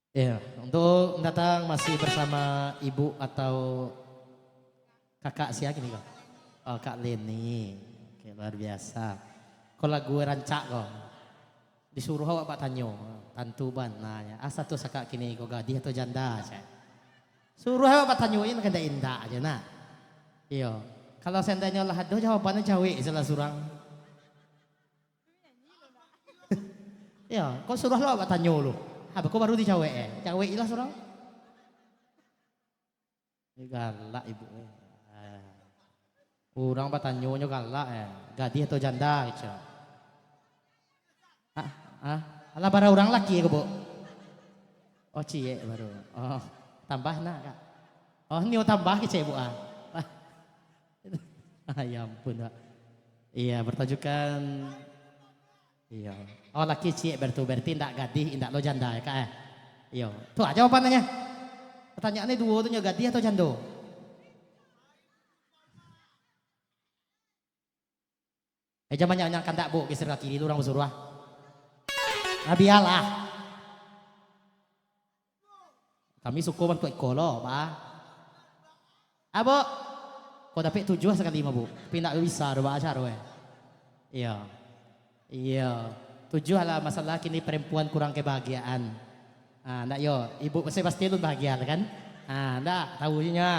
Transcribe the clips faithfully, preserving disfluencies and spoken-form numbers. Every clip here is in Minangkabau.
Ya, untuk mendatang masih bersama ibu atau kakak sia kini ko? Oh, Kak Leni. Oke, luar biasa. Ko lagu rancak ko. Disuruah awak batanyo, tantu bana nyo. Asa tu sakak kini ko gadih atau janda, cek. Suruah awak batanyo, indak indak aja nak. Iyo. Kalau seandainya lah ado jawabannyo, jawek salah surang. Iyo, kok suruah lo awak batanyo lu. Ha, kok baru dijawek, eh? Jawek lah surang. Ini galak ibu, eh. Ah. Urang batanyo nyo galak, eh. Gadih atau janda, gitu. Ah, ah. Alah, bara urang laki ko, Bu? Oh, ciek baru. Oh, tambah nak, Kak? Oh, nio tambah kecek, Bu, ah. Ah, ya ampun, Kak. Iya, bertajukan, iya. Oh, laki ciek berarti, berarti ndak gadih, ndak lo janda, ya, Kak, eh? Iya. Tu aja jawabannyo. Pertanyaannyo duo tu nyo, gadih atau jando? Eh, jangan banyak-banyak kandak, Bu, geser ka kiri tu urang basuruah. Nah, bialah. Kami suko bantuak iko lo, Pak. Ah, Bu. Kok dapek tujuah sakali mah, Bu. Tapi ndak bisa doh, Pak, caro, eh. Iya. Iya. Tujuah lah masalah kini perempuan kurang kebahagiaan. Ah, ndak yo, ibu pasti, pasti alun bahagia kan? Ah, ndak, tahu je nyo.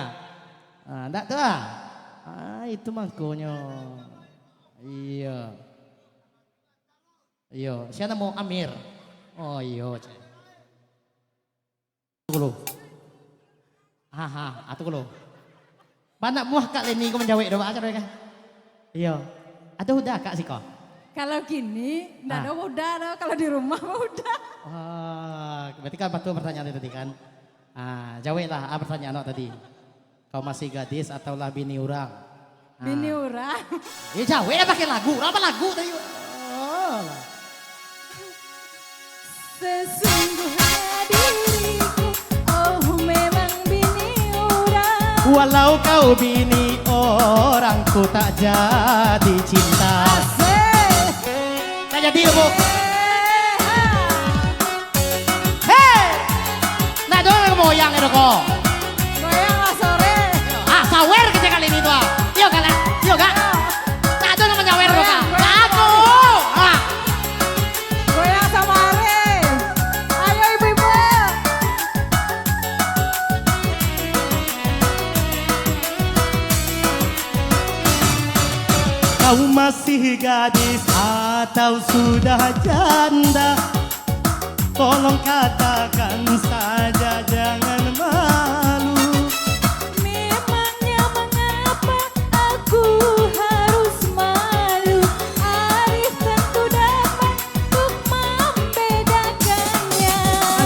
Ah, ndak tu ah. Ah, itu mangkonyo. Iya. Iya, sia namo Amir. Oh, iya, cek. Atu ko lo. Ha, ha, atu ko lo. Banyak muah Kak Leni ko manjawek doh, Kak, caro kan? Iya. Ado Huda, Kak, siko? Kalau kini, ndak Ah. ado Huda doh. Kalau di rumah mah Huda. Wah, berarti kan patut pertanyaan tadi kan? Ah, jaweklah, ah, pertanyaan awak tadi. Kau masih gadis atau lah bini urang? Bini Ah. urang. Ya, jawek lah pakai lagu. Urang apa lagu tadi? Oh, lah. Sesungguhnya diriku, oh, memang bini urang. Walau kau bini orang, ku tak jadi cinta. Asik. Tak jadi, Bu. Eh, ha. Hei! Ndak ado nan goyang itu ko. Goyang lah sore. Ah, sawer kecek kali ini tu, ah. Iyo, Kak, lah. Iyo, Kak. Ndak ado nan manyawer tu, Kak. Goyang, goyang. Ndak ado. Ah. Goyang samo ari. Ayo, ibu-ibu. Kau masih gadis atau sudah janda? Tolong katakan saja, jangan malu. Memangnya mengapa aku harus malu? Arif tentu dapat untuk membedakannya.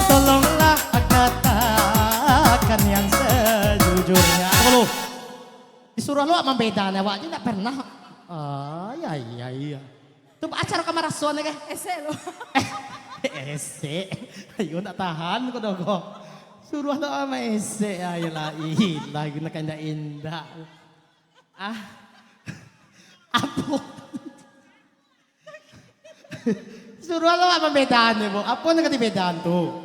Tolonglah katakan yang sejujurnya. Tunggu dulu. Disuruah lo awak mambeda, nah, awak je ndak pernah. Ah, iya, iya, iya. Tu acara kamarasoan, kah? Esek lo. Esek. Ayo, ndak tahan ko doh ko. Suruah lo awak maesek, ayolah, ilah, guna ka indak-indak. Ah. Apo? Suruah lo awak mambedaan, Bu. Apo nan ka dibedaan tu?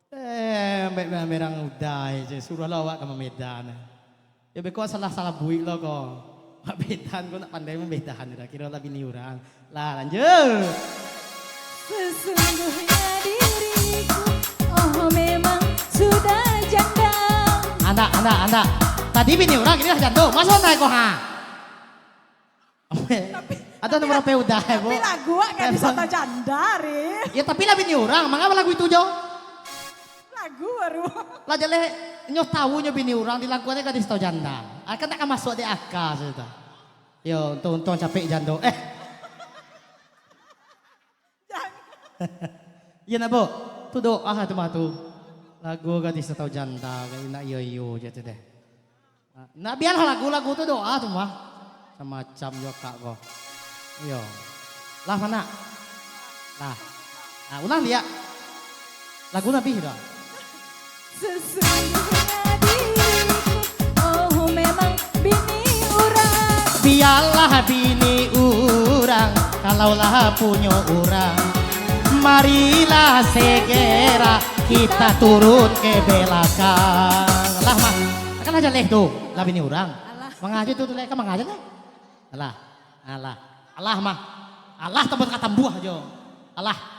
Eh, ambek merang udai je. Suruahlah awak ka mambedan. Ya, beko salah-salah buik lo ko. Mambedan ko nak pandai mambedan, kiro lah bini urang. Lah, lanjut. Sesungguhnya diriku, oh, memang sudah janda. Andak, andak, andak. Tadi bini urang, kini lah jando. Maso naik ko, ha? Tapi, ado tapi nomor la-, H P udah, tapi Bu. Lagu awak gadis atau janda, Ri? Ya, tapi lah bini urang, mangapa lagu itu, Jo? Lagu baru. Lah jaleh, nyo tahu nyo bini urang, di lagu awak gadis atau janda. Ah, kan tak ka masuk di aka situ. Yo, untung-untung capek jando. Eh. Jangan. Iyo nak, Bu? Tu doa tu mah tu. Lagu gadis atau janda, nak iyo-iyo je tu deh. Nak bialah lagu-lagu tu doa tu mah. Macam-macam jo kak ko. Iyo. Lah, mana? Lah. Ah, ulang liak. Lagu Nabi dah. Sesungguhnya diriku, oh, memang bini urang. Bialah bini urang, kalaulah punyo urang. Marilah segera kita turun ke belakang. Alah, mah. Kan aja leh tu, lah bini urang. Alah. Mangaja tu, tu leh, kan mangaja leh. Alah. Alah. Alah, mah. Alah, tambah katambuah jo. Alah.